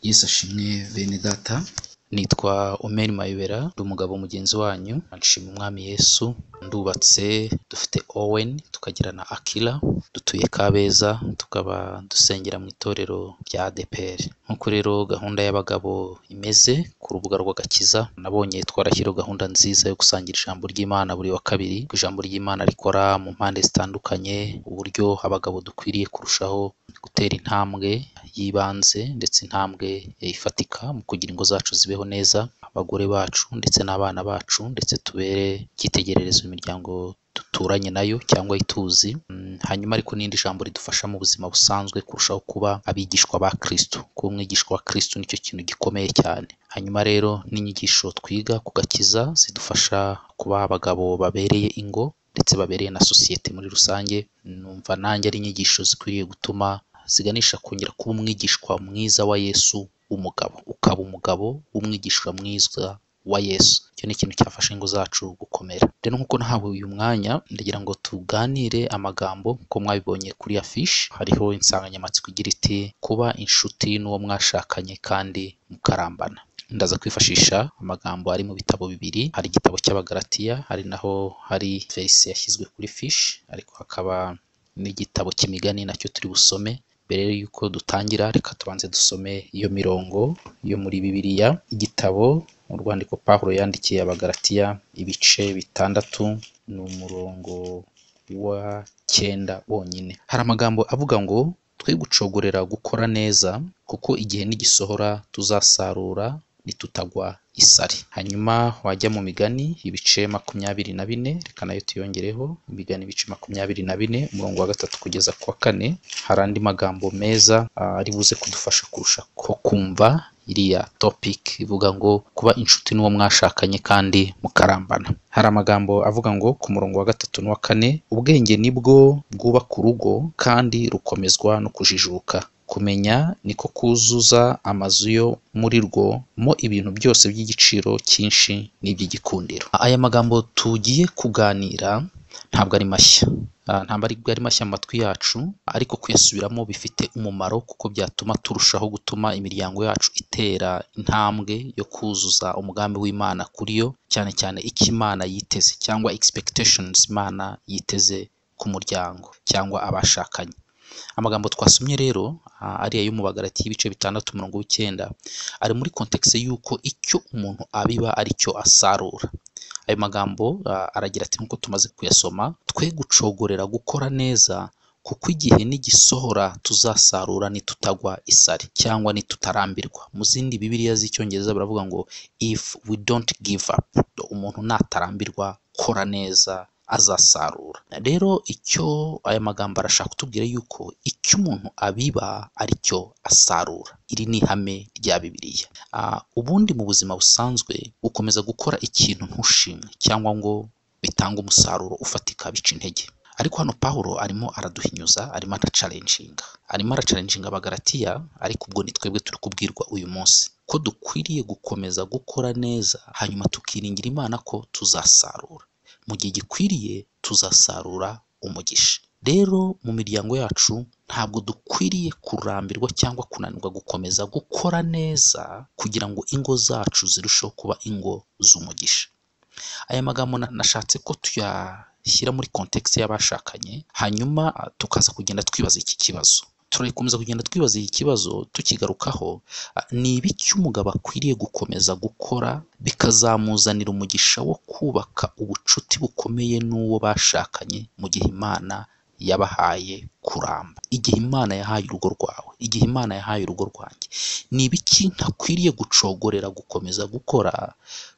Yesu ashimwe bene data, nitwa Omer Mayobera, ndi umugabo mugenzi wanyu, nshima Umwami Yesu, ndubatse, dufite Owen, tukagira na Akila, dutuye Kabeza, tukaba dusengera mu itorero rya ADEPR. Nk'uko rero gahunda y'abagabo imeze ku rubuga rw'agakiza, nabonye twarashyiriweho gahunda nziza yo gusangira ijambo ry'Imana buri wa kabiri, ko ijambo ry'Imana rikora mu mpande zitandukanye, uburyo abagabo dukwiriye kurushaho gutera intambwe y'ibanze ndetse intambwe ifatika mu kugira ingo zacu zibeho neza, abagore bacu ndetse n'abana bacu, ndetse tubere icyitegererezo imiryango duturanye nayo cyangwa ituzi. Hanyuma ariko n'indi jambo ridufasha mu buzima busanzwe kurushaho kuba abigishwa ba Kristo. Kuba umwigishwa wa Kristo nicyo kintu gikomeye cyane. Hanyuma rero n'inyigisho twiga ku gakiza zidufasha kuba abagabo babereye ingo ndetse babereye na sosiyete muri rusange. Numva nanjye ari inyigisho zikwiriye gutuma ziganisha kongera kuba umwigishwa mwiza wa Yesu w'umugabo, ukaba umugabo w'umwigishwa mwiza wa Yesu. Icyo ni ikintu cyafasha ingo zacu gukomera. Rero nk'uko nahawe uyu mwanya, ndagira ngo tuganire amagambo nk'uko mwabibonye kuri afishi, hariho insanganyamatsiko igira iti kuba inshuti n'uwo mwashakanye kandi mukarambana. Ndaza kwifashisha amagambo ari mu bitabo bibiri, hari igitabo cy'Abagalatiya, hari naho hari verse yashyizwe kuri fishi, ariko hakaba n'igitabo cy'imigani nacyo turi busome. Mbere y'uko dutangira reka tubanze dusome iyo mirongo yo muri Bibiliya. Igitabo urwandiko Pawulo yandikiye Abagalatiya ibice 6 ni umurongo wa 9 wonyine. Hari amagambo avuga ngo twe gucogorera gukora neza, kuko igihe nigisohora tuzasarura nitutagwa isari. Hanyuma wajya mu migani ibice 24, reka nayo tuyongereho, imigani ibice 24 umurongo wa 3 kugeza ku wa 4, hari andi magambo meza ari buze kudufasha kurusha ko kumva iriya topic ivuga ngo kuba inshuti n'uwo mwashakanye kandi mukarambana. Hari amagambo avuga ngo ku murongo wa 3 n'uwa 4, ubwenge nibwo bwubaka urugo kandi rukomezwa no kujijuka. Kumenya niko kuzuza amazu yo muri rwo mo ibintu byose by'igiciro cyinshi n'iby'igikundiro. Aya magambo tugiye kuganira ntabwo ari mashya, ntabwo ari mashya mu matwi yacu, ariko kuyasubiramo bifite umumaro kuko byatuma turushaho gutuma imiryango yacu itera intambwe yo kuzuza umugambi w'Imana kuri yo, cyane cyane icyo Imana yiteze cyangwa expectations Imana yiteze ku muryango cyangwa abashakanye. Amagambo twasomye rero ariya yo mu Bagalatiya ibice 6 umurongo w'9 ari muri context y'uko icyo umuntu abiba ari cyo asarura. Ayo magambo aragira ati nk'uko tumaze kuyasoma, twe gucogorera gukora neza kuko igihe nigisohora tuzasarura nitutagwa isari cyangwa nitutarambirwa. Mu zindi Bibiliya z'Icyongereza baravuga ngo if we don't give up, umuntu natarambirwa kora neza azasarura. Rero icyo aya magambo arashaka kutubwira yuko icyo umuntu abiba ari cyo asarura. Iri ni ihame rya Bibiliya. Ubundi mu buzima busanzwe ukomeza gukora ikintu ntushimwe cyangwa ngo bitange umusaruro ufatika bica intege. Ariko hano Pawulo arimo araduhinyuza, arimo arachallenginga. Arimo arachallenginga Abagalatiya, ariko ubwo ni twebwe turi kubwirwa uyu munsi ko dukwiriye gukomeza gukora neza, hanyuma tukiringira Imana ko tuzasarura. Mu gihe gikwiriye tuzasarura umugisha. Rero mu miryango yacu ntabwo dukwiriye kurambirwa cyangwa kunanirwa gukomeza gukora neza kugira ngo ingo zacu zirusheho kuba ingo z'umugisha. Aya magambo nashatse ko tuyashyira muri context y'abashakanye, hanyuma tukaza kugenda twibaza iki kibazo. Turakomeza kugenda twibaza iki kibazo tukigarukaho, ni ibiki umugabo akwiriye gukomeza gukora bikazamuzanira umugisha wo kubaka ubucuti bukomeye n'uwo bashakanye mu gihe Imana yabahaye kuramba. Igihe Imana yahaye urugo rwawe, igihe Imana yahaye urugo rwanjye, ni ibiki ntakwiriye gucogorera gukomeza gukora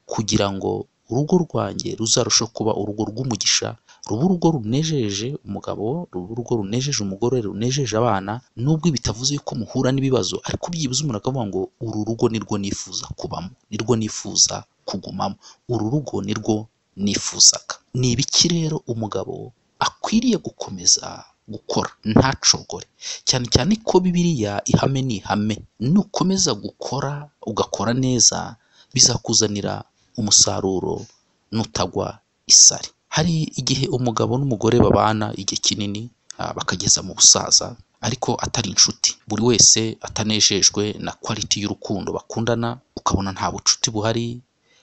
kugira ngo urugo rwanjye ruzarusheho kuba urugo rw'umugisha, ruba urugo runejeje umugabo, ruba urugo runejeje umugore, runejeje abana, nubwo bitavuze yuko muhura n'ibibazo, ariko byibuze umuntu akavuga ngo uru rugo nirwo nifuza kubamo, nirwo nifuza kugumamo, uru rugo nirwo nifuzaga. Ni ibiki rero umugabo akwiriye gukomeza gukora ntacogore, cyane cyane ko Bibiliya ihame ni ihame, nukomeza gukora ugakora neza bizakuzanira umusaruro nutagwa isari. Hari igihe umugabo n'umugore babana igihe kinini bakageza mu busaza, ariko atari inshuti, buri wese atanejejwe na quality y'urukundo bakundana, ukabona nta bucuti buhari,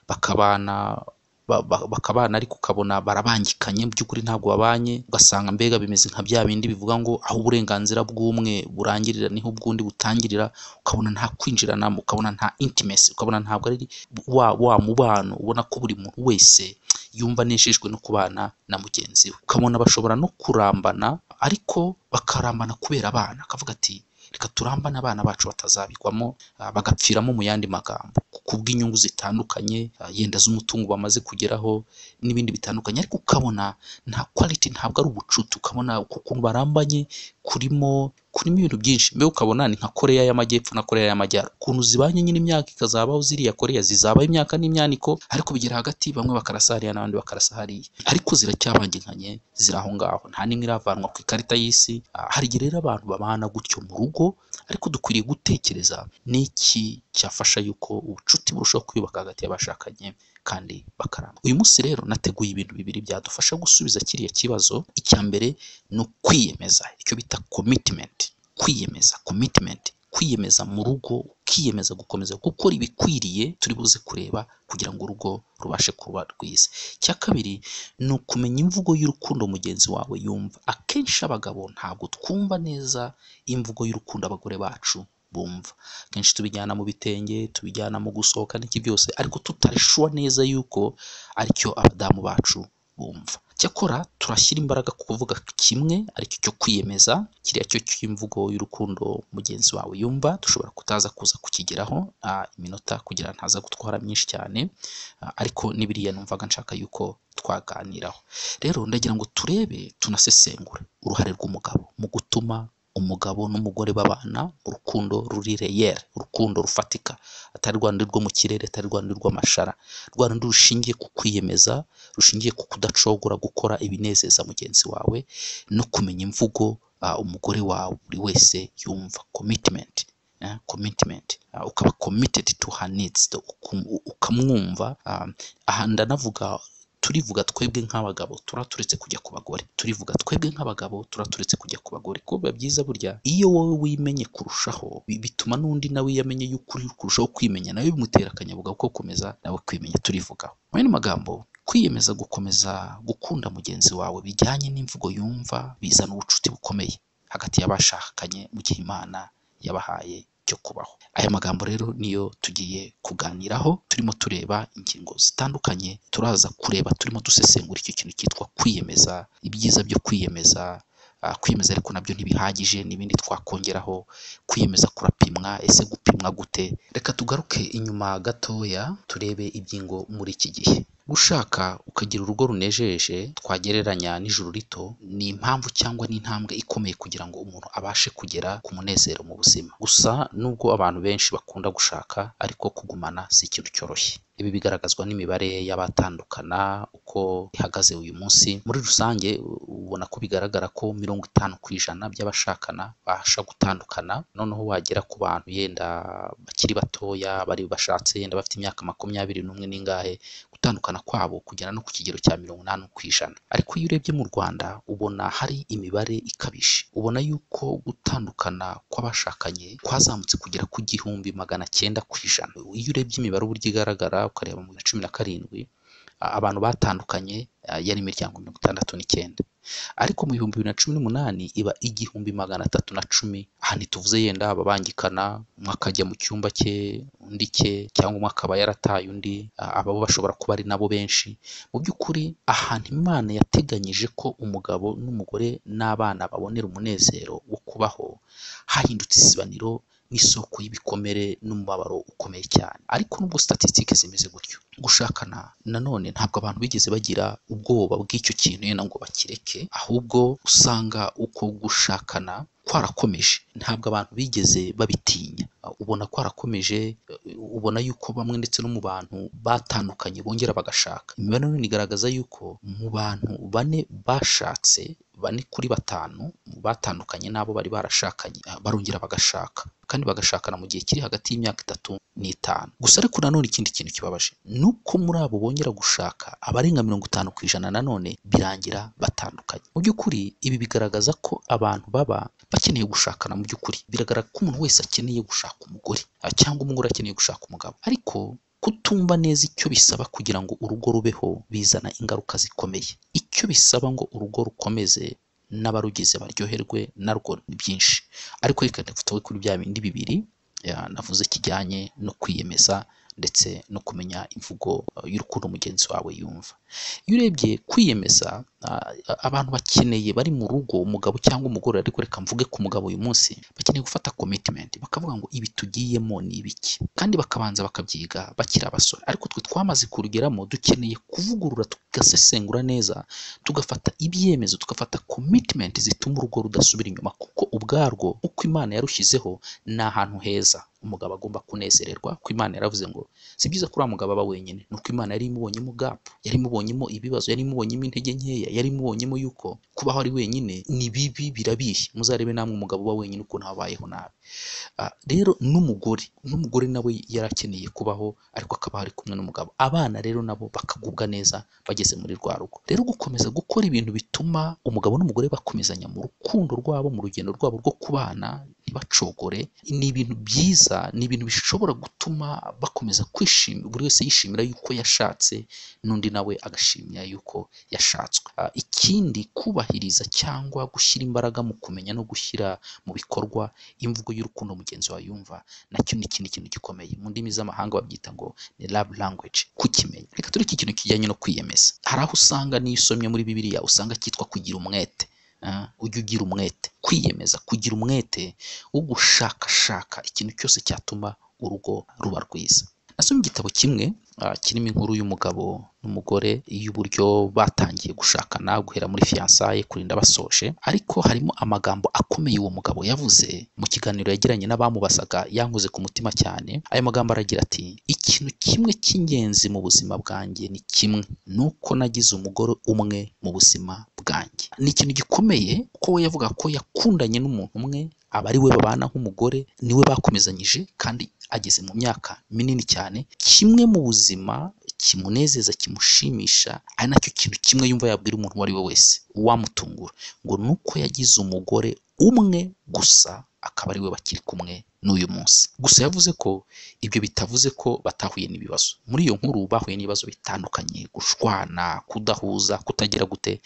bakabana bakabana ariko ukabona barabangikanye, mu by'ukuri ntabwo babanye, ugasanga mbega bimeze nka bya bindi bivuga ngo aho uburenganzira bw'umwe burangirira niho ubw'undi butangirira, ukabona nta kwinjiranamo, ukabona nta intimacy, ukabona ntabwo ari wa mubano ubona ko buri muntu wese yumva anejejwe no kubana na mugenzi we. Ukabona bashobora no kurambana ariko bakarambana kubera abana, akavuga ati reka turambane abana bacu batazabigwamo, bagapfiramo mu yandi magambo, kubw'inyungu zitandukanye, yenda z'umutungo bamaze kugeraho n'ibindi bitandukanye, ariko ukabona nta quality, ntabwo ari ubucuti, ukabona ukuntu barambanye kurimo ibintu byinshi, mbega ukabona ni nka Koreya y'Amajyepfo na Koreya y'Amajyaruguru, ukuntu zibanye nyine imyaka ikazabaho, ziriya Koreya zizabaho imyaka n'imyaniko, ariko bigera hagati bamwe bakarasa hariya n'abandi bakarasa hariya, ariko ziracyabangikanye, ziri aho ngaho, nta n'imwe iravanwa ku ikarita y'isi. Hari igihe rero abantu babana gutyo mu rugo, ariko dukwiriye gutekereza n'iki cyafasha yuko ubucuti burushaho kwiyubaka hagati y'abashakanye kandi bakaramba. Uyu munsi rero nateguye ibintu bibiri byadufasha gusubiza kiriya kibazo. Icya mbere ni ukwiyemeza, icyo bita commitment, kwiyemeza, commitment, kwiyemeza mu rugo, ukiyemeza gukomeza gukora ibikwiriye turi buze kureba kugira ngo urugo rubashe kuba rwiza. Icya kabiri ni ukumenya imvugo y'urukundo mugenzi wawe yumva. Akenshi abagabo ntabwo twumva neza imvugo y'urukundo abagore bacu bumva, akenshi tubijyana mu bitenge, tubijyana mu gusohoka n'iki byose, ariko tutarishwa neza yuko aricyo abadamu bacu bumva. Cyakora turashyira imbaraga ku kuvuga kimwe aricyo cyo kwiyemeza, kiriya cyo cy'imvugo y'urukundo mugenzi wawe yumva, dushobora kutaza kuza kukigeraho iminota kugira ntaza gutwara myinshi cyane, ariko n'ibiriya numvaga nshaka yuko twaganiraho. Rero ndagira ngo turebe tunasesengure uruhare rw'umugabo mu gutuma umugabo n'umugore babana urukundo ruri reyeri, urukundo rufatika, atari rwa rundi rwo mu kirere, atari rwa rundi rw'amashara, rwa rundi rushingiye ku kwiyemeza, rushingiye ku kudacogora gukora ibinezeza mugenzi wawe, no kumenya imvugo umugore wawe buri wese yumva, commitment, commitment, ukaba committed to her needs, ukamwumva. Aha ndanavuga, turivuga twebwe nk'abagabo turaturetse kujya ku bagore, turivuga twebwe nk'abagabo turaturetse kujya ku bagore, kuko biba byiza burya iyo wowe wimenye kurushaho, bituma n'undi nawe iyo amenye yuko uri kurushaho kwimenya, nawe bimutera akanyabugabo ko gukomeza nawe kwimenya. Turivugaho mu yandi magambo, kwiyemeza gukomeza gukunda mugenzi wawe bijyanye n'imvugo yumva bizana ubucuti bukomeye hagati y'abashakanye mu gihe Imana yabahaye cyo kubaho. Aya magambo rero niyo tugiye kuganiraho, turimo tureba ingingo zitandukanye, turaza kureba turimo dusesengura icyo kintu cyitwa kwiyemeza, ibyiza byo kwiyemeza, kwiyemeza ariko nabyo ntibihagije, n'ibindi twakongeraho, kwiyemeza kurapimwa, ese gupimwa gute? Reka tugaruke inyuma gatoya turebe iby'ingo muri iki gihe. Gushaka ukagira urugo runejeje twagereranya n'ijuru rito, ni impamvu cyangwa n'intambwe ikomeye kugira ngo umuntu abashe kugera ku munezero mu buzima. Gusa nubwo abantu benshi bakunda gushaka, ariko kugumana si ikintu cyoroshye. Ibi bigaragazwa n'imibare y'abatandukana uko ihagaze uyu munsi. Muri rusange ubona ko bigaragara ko 50% by'abashakana babasha gutandukana, noneho wagera ku bantu yenda bakiri batoya bari bashatse yenda bafite imyaka 21 n'ingahe, gutandukana kwabo kugera no ku kigero cya 80%. Ariko iyo urebye mu Rwanda ubona hari imibare ikabije, ubona yuko gutandukana kw'abashakanye kwazamutse kugera ku 1900%. Iyo urebye imibare uburyo igaragara, ukareba mu 2017 abantu batandukanye yari imiryango 69, ariko mu 2018 iba 1310. Aha ntituvuze yenda ababangikana, umwe akajya mu cyumba cye undi cye, cyangwa umwe akaba yarataye undi, abo bashobora kuba ari nabo benshi. Mu by'ukuri ahantu Imana yateganyije ko umugabo n'umugore n'abana babonera umunezero wo kubaho, hahindutse isibaniro n'isoko y'ibikomere n'umubabaro ukomeye cyane. Ariko nubwo statisitike zimeze gutyo, gushakana nanone ntabwo abantu bigeze bagira ubwoba bw'icyo kintu yenda ngo bakireke, ahubwo usanga uko gushakana kwarakomeje, ntabwo abantu bigeze babitinya, ubona kwarakomeje, ubona yuko bamwe ndetse no mu bantu batandukanye bongera bagashaka. Imibare none igaragaza yuko mu bantu 4 bashatse, 4 kuri 5 batandukanye n'abo bari barashakanye barongera bagashaka. kandi bagashakana mu gihe kiri hagati y'imyaka 3 n'5. Gusa ariko nanone ikindi kintu kibabaje ni uko muri abo bongera gushaka abarenga 50% nanone birangira batandukanye. Mu by'ukuri ibi bigaragaza ko abantu baba bakeneye gushakana. Mu by'ukuri biragaragara ko umuntu wese akeneye gushaka umugore cyangwa umugore akeneye gushaka umugabo, ariko kutumva neza icyo bisaba kugira ngo urugo rubeho bizana ingaruka zikomeye. Icyo bisaba ngo urugo rukomeze n'abarugize baryoherwe narwo ni byinshi, ariko reka tuvuge kuri bya bindi bibiri navuze kijyanye no kwiyemeza ndetse no kumenya imvugo y'urukundo mugenzi wawe yumva. Iyo urebye kwiyemeza, abantu bakeneye bari mu rugo, umugabo cyangwa umugore, ariko reka mvuge ku mugabo uyu munsi, bakeneye gufata commitment, bakavuga ngo ibi tugiyemo ni ibiki, kandi bakabanza bakabyiga bakiri abasore. Ariko twe twamaze kurugeramo, dukeneye kuvugurura, tugasesengura neza, tugafata ibyemezo, tugafata commitment zituma urugo rudasubira inyuma, kuko ubwarwo uko Imana yarushyizeho ni ahantu heza umugabo agomba kunezererwa. Ko Imana yaravuze ngo si byiza ko uriya mugabo aba wenyine, nuko Imana yari imubonyemo gap, yari imubonyemo ibibazo, yari imubonyemo intege nkeya, yari imubonyemo yuko kubaho ari wenyine ni bibi, birabishye. Muzarebe namwe umugabo uba wenyine ukuntu abayeho nabi. Rero n'umugore nawe yarakeneye kubaho, ariko akaba ari kumwe n'umugabo. Abana rero nabo bakagubwa neza bageze muri rwa rugo. Rero gukomeza gukora ibintu bituma umugabo n'umugore bakomezanya mu rukundo rwabo, mu rugendo rwabo rwo kubana, ntibacogore, ni ibintu byiza, ni ibintu bishobora gutuma bakomeza kwishima, buri wese yishimira yuko yashatse n'undi nawe agashimira yuko yashatswe. Ikindi, kubahiriza cyangwa gushyira imbaraga mu kumenya no gushyira mu bikorwa imvugo y'urukundo mugenzi wawe yumva, nacyo ni ikindi kintu gikomeye. Mu ndimi z'amahanga babyita ngo ni love language, kukimenya. Reka tureke ikintu kijyanye no kwiyemeza. Hari aho usanga n'iyo usomye muri Bibiliya usanga cyitwa kugira umwete. Ujye ugira umwete, kwiyemeza, kugira umwete wo gushakashaka ikintu cyose cyatuma urugo ruba rwiza. Nasomye igitabo kimwe kirimo inkuru y'umugabo n'umugore y'uburyo batangiye gushakana guhera muri fiançailles kurinda basoje, ariko harimo amagambo akomeye uwo mugabo yavuze mu kiganiro yagiranye n'abamubazaga, yankoze ku mutima cyane. Ayo magambo aragira ati: ikintu kimwe cy'ingenzi mu buzima bwanjye ni kimwe, nuko nagize umugore umwe mu buzima bwanjye. Ni ikintu gikomeye kuko we yavuga ko yakundanye n'umuntu umwe, aba ari we babana nk'umugore, niwe bakomezanyije kandi ageze mu myaka minini cyane. Kimwe mu buzima kimunezeza, kimushimisha, ari nacyo kintu kimwe yumva yabwira umuntu uwo ari we wese uwamutungura, ngo nuko yagize umugore umwe gusa akaba ari we bakiri kumwe n'uyu munsi. Gusa yavuze ko ibyo bitavuze ko batahuye n'ibibazo. Muri iyo nkuru bahuye n'ibibazo bitandukanye, gushwana, kudahuza, kutagira gute,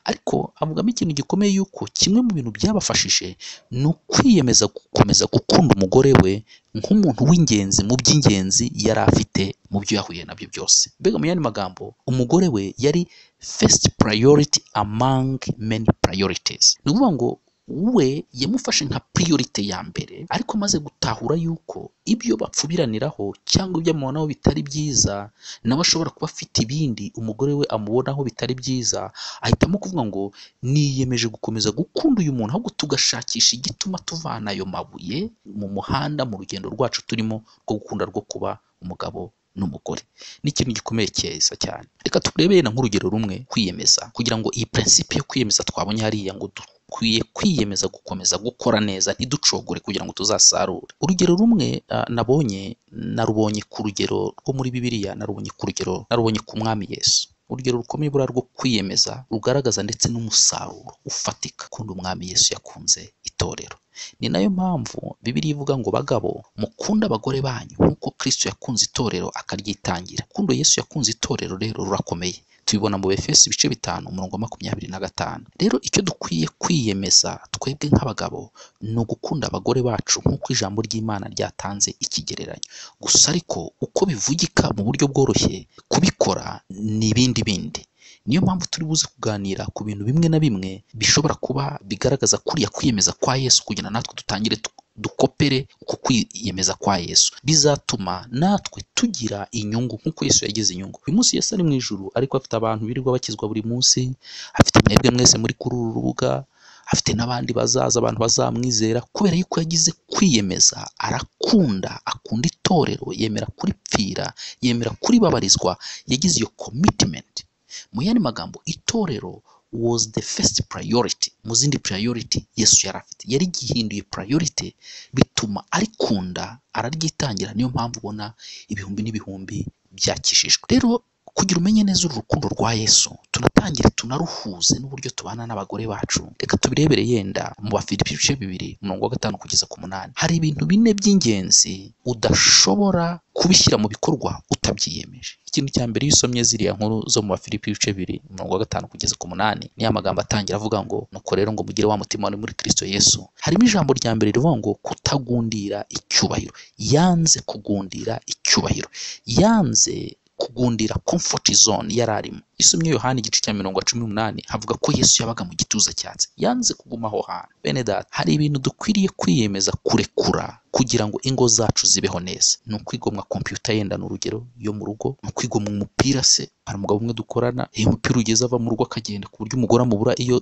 ariko avugamo ikintu gikomeye yuko kimwe mu bintu byabafashije ni ukwiyemeza gukomeza gukunda umugore we nk'umuntu w'ingenzi mu by'ingenzi yari afite mu byo yahuye nabyo byose. Mbega mu yandi magambo, umugore we yari first priority among many priorities. Ni ukuvuga ngo we yamufashe nka priority ya mbere, ariko amaze gutahura yuko ibyo bapfubiraniraho cyangwa ibyo amubonaho bitari byiza, nawe ashobora kuba afite ibindi umugore we amubonaho bitari byiza, ahitamo kuvuga ngo niyemeje gukomeza gukunda uyu muntu, ahubwo tugashakisha igituma tuvana ayo mabuye mu muhanda mu rugendo rwacu turimo rwo gukunda, rwo kuba umugabo n'umugore. Ni ikintu gikomeye cyiza cyane. Reka turebe na nk'urugero rumwe, kwiyemeza, kugira ngo iyi principe yo kwiyemeza twabonye hariya ngo dukwiye kwiyemeza gukomeza gukora neza ntiducogore kugira ngo tuzasarure. Urugero rumwe nabonye, narubonye ku rugero rwo muri Bibiliya, narubonye ku rugero, narubonye ku Mwami Yesu. Urugero rukomeye buriya rwo kwiyemeza rugaragaza ndetse n'umusaruro ufatika. Ukunda Umwami Yesu yakunze itorero. Ni nayo mpamvu Bibiliya ivuga ngo bagabo mukunde abagore banyu nk'uko Kristo yakunze itorero akaryitangira. Urukundo Yesu yakunze itorero rero rurakomeye. Tubibona mu Befeso ibice 5 umurongo 25. Rero icyo dukwiye kwiyemeza twebwe nk'abagabo ni ugukunda abagore bacu nk'uko ijambo ry'Imana ryatanze ikigereranyo. Gusa ariko uko bivugika mu buryo bworoshye, kubikora ni ibindi bindi. Niyo mpamvu turi buze kuganira ku bintu bimwe na bimwe bishobora kuba bigaragaza kuriya kwiyemeza kwa Yesu, kugira natwe dutangire dukopere uko kwiyemeza kwa Yesu. Bizatuma natwe tugira inyungu nk'uko Yesu yagize inyungu. Uyu munsi Yesu ari mu ijuru, ariko afite abantu birirwa bakizwa buri munsi, afite mwebwe mwese muri kuri uru rubuga, afite n'abandi bazaza, abantu bazamwizera, kubera yuko yagize kwiyemeza, arakunda, akunda itorero, yemera kuripfira, yemera kuribabarizwa, yagize iyo commitment. Mu yandi magambo, itorero was the first priority mu zindi priority Yesu yari afite. Yari gihinduye priority, bituma arikunda, araryitangira. Niyo mpamvu ubona ibihumbi n'ibihumbi byakijijwe. Rero kugira umenye neza uru rukundo rwa Yesu, tunatangire tunaruhuze n'uburyo tubana n'abagore bacu. Reka tubirebere yenda mu Bafilipi ibice 2 umurongo wa 5 kugeza ku 8. Hari ibintu bine by'ingenzi udashobora kubishyira mu bikorwa utabyiyemeje. Ikintu cya mbere, iyo usomye ziriya nkuru zo mu Bafilipi ibice 2 umurongo wa 5 kugeza ku 8, niyo amagambo atangira avuga ngo nuko rero ngo mugire wa mutima wari muri Kristo Yesu. Harimo ijambo rya mbere rivuga ngo kutagundira icyubahiro. Yanze kugundira icyubahiro, yanze kugundira comfort zone yari arimo. Isomye Yohana igice cya 18 havuga ko Yesu yabaga mu gituza cyatse, yanze kuguma aho hantu. Bene data, hari ibintu dukwiriye kwiyemeza kurekura kugira ngo ingo zacu zibeho neza. Ni ukwigomwa computer yenda ni urugero yo mu rugo, ni ukwigomwa umupira se. Hari umugabo umwe dukorana, iyo umupira ugeze ava mu rugo akagenda ku buryo umugore amubura iyo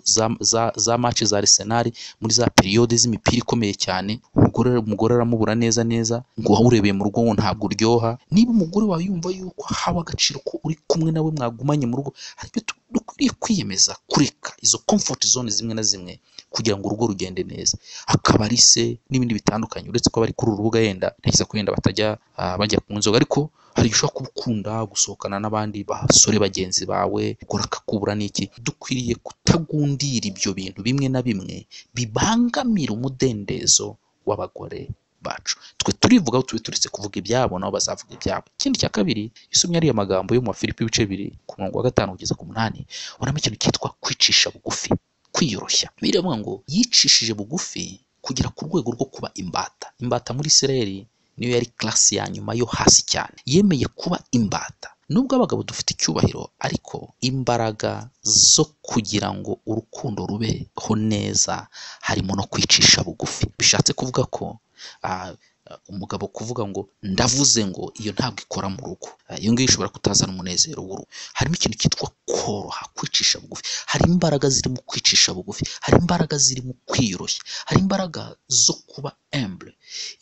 za match za Arsenal muri za periode z'imipira ikomeye cyane, umugore aramubura neza neza, ngo wawurebeye mu rugo ngo ntabwo uryoha. Niba umugore wawe yumva yuko ahawe agaciro ko uri kumwe nawe mwagumanye mu rugo, hari ibyo dukwiriye kwiyemeza kureka izo comfort zone zimwe na zimwe kugira ngo urugo rugende neza. Akabari se n'ibindi bitandukanye, uretse ko bari kuri uru rubuga yenda ntekereza ko yenda batajya bajya kunywa inzoga, ariko hari igihe ushobora kuba ukunda gusohokana n'abandi basore bagenzi bawe, ukora akakubura n'iki. Dukwiriye kutagundira ibyo bintu bimwe na bimwe bibangamira umudendezo w'abagore bacu. Twe turivugaho, tube turetse kuvuga ibyabo, nabo bazavuga ibyabo. Ikindi cya kabiri, isomye ariya magambo yo mu Bafilipi ibice 2 ku murongo wa 5 kugeza ku 8, ubonamo ikintu cyitwa kwicisha bugufi, kwiyoroshya. Biravuga ngo yicishije bugufi kugera ku rwego rwo kuba imbata. Imbata muri Isirayeli niyo yari class ya nyuma yo hasi cyane. Yemeye kuba imbata. Nubwo abagabo dufite icyubahiro, ariko imbaraga zo kugira ngo urukundo rubeho neza harimo no kwicisha bugufi. Bishatse kuvuga ko umugabo kuvuga ngo ndavuze ngo iyo ntabwo ikora mu rugo, iyo ngiyo ishobora kutazana umunezero w'urugo. Harimo ikintu cyitwa koroha, kwicisha bugufi. Hari imbaraga ziri mu kwicisha bugufi, hari imbaraga ziri mu kwiyoroshya, hari imbaraga zo kuba humble.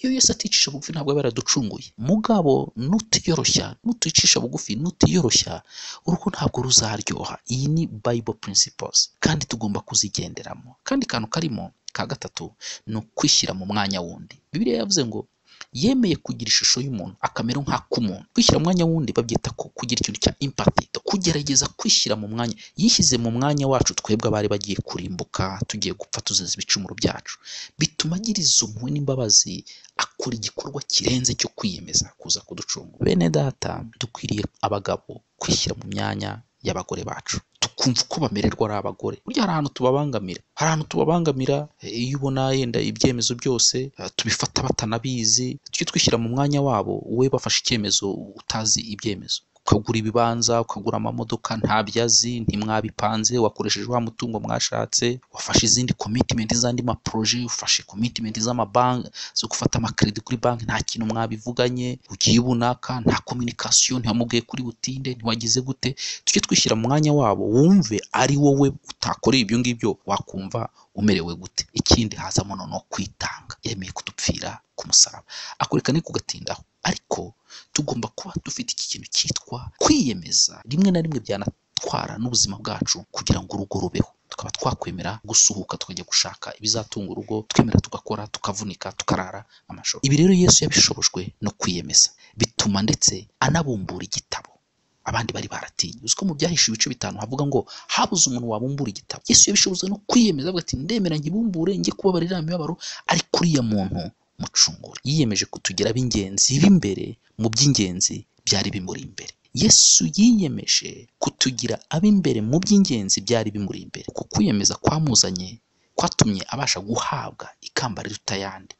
Iyo Yesu aticisha bugufi ntabwo aba yaraducunguye. Mugabo nutiyoroshya, nuticisha bugufi, nutiyoroshya, urugo ntabwo ruzaryoha. Iyi ni Bible principles kandi tugomba kuzigenderamo. Kandi kantu karimo ka gatatu ni ukwishyira mu mwanya wundi. Bibiliya yavuze ngo yemeye kugira ishusho y'umuntu akamera nk'ak'umuntu. Kwishyira mu mwanya wundi babyita ko kugira ikintu cya empathy, kugerageza kwishyira mu mwanya. Yishyize mu mwanya wacu twebwe abari bagiye kurimbuka, tugiye gupfa tuzize ibicumuro byacu, bituma agira izo mpuhwe n'imbabazi, akora igikorwa kirenze cyo kwiyemeza kuza kuducungura. Bene data, dukwiriye abagabo kwishyira mu myanya y'abagore bacu, tukumva uko bamererwa ari abagore. Burya hari ahantu tubabangamira, hari ahantu tubabangamira iyo ubona yenda ibyemezo byose tubifata batanabizi. Tujye twishyira mu mwanya wabo, wowe bafashe icyemezo utazi ibyemezo, ukagura ibibanza, ukagura amamodoka ntabyo azi, ntimwabipanze, wakoresheje wa mutungo mwashatse, wafashe izindi commitment z'andi ma projet, ufashe commitment z'amabanki zo gufata amakredi kuri banki, nta kintu mwabivuganye, ugiye ubunaka, nta communication, ntiwamubwiye kuri butinde, ntiwagize gute. Tujye twishyira mu mwanya wabo, wumve ari wowe utakoreye ibyo ngibyo wakumva umerewe gute. Ikindi hazamo noneho kwitanga. Yemeye kudupfira ku musaraba, akureka ni kugatindaho, ariko tugomba kuba dufite iki kintu cyitwa kwiyemeza. Rimwe na rimwe byanatwara n'ubuzima bwacu kugira ngo urugo rubeho, tukaba twakwemera gusuhuka tukajya gushaka ibizatunga urugo, twemera tugakora, tukavunika, tukarara amajoro. Ibi rero Yesu yabishobojwe no kwiyemeza, bituma ndetse anabumbura igitabo abandi bari baratinye. Uzi ko mu Byahishe ibice 5 havuga ngo habuze umuntu wabumbura igitabo. Yesu yabishobojwe no kwiyemeza, avuga ati ndemera nkibumbure njye kubabarira imibabaro, ariko uriya muntu mucungure. Yiyemeje kutugira ab'ingenzi b'imbere mu by'ingenzi byari bimuri imbere. Yesu yiyemeje kutugira ab'imbere mu by'ingenzi byari bimuri imbere. Uko kwiyemeza kwamuzanye kwatumye abasha guhabwa ikamba riruta ayandi.